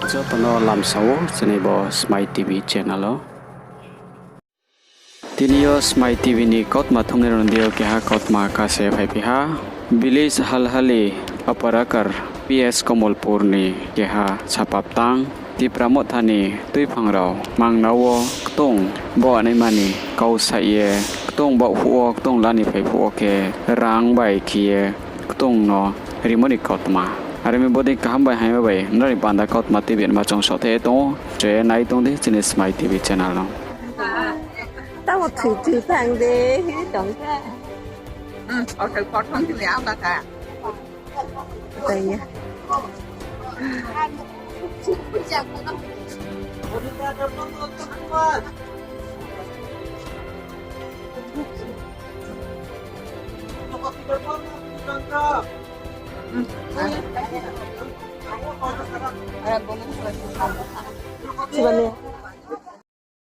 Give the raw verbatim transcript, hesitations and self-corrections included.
Joto no lamsa ou chini bo Smai TV channel o. Tini yo Smai TV ni kautma thumnai rao ni deing yo keha kautma kase phaiphi ha. Village Halhali, Upper Akar, P S Komolpur ni keha sapa btang. Tipra Motha ni tuiphang rao mangna wo ktong baohnaima ni kau saih ye, ktong baoh phuh wo, ktong la ni phai phuh wo khe rang bai khe ye ktong no rimo ni kautma. Are mi bodei kaham bai hamya bai nrao ni panda kautma tibinma chung sothai ye tong ou, je nai tong di chini Smai TV channel no. Tamo thoi thoi thanng de, hi tong khe. Chibani.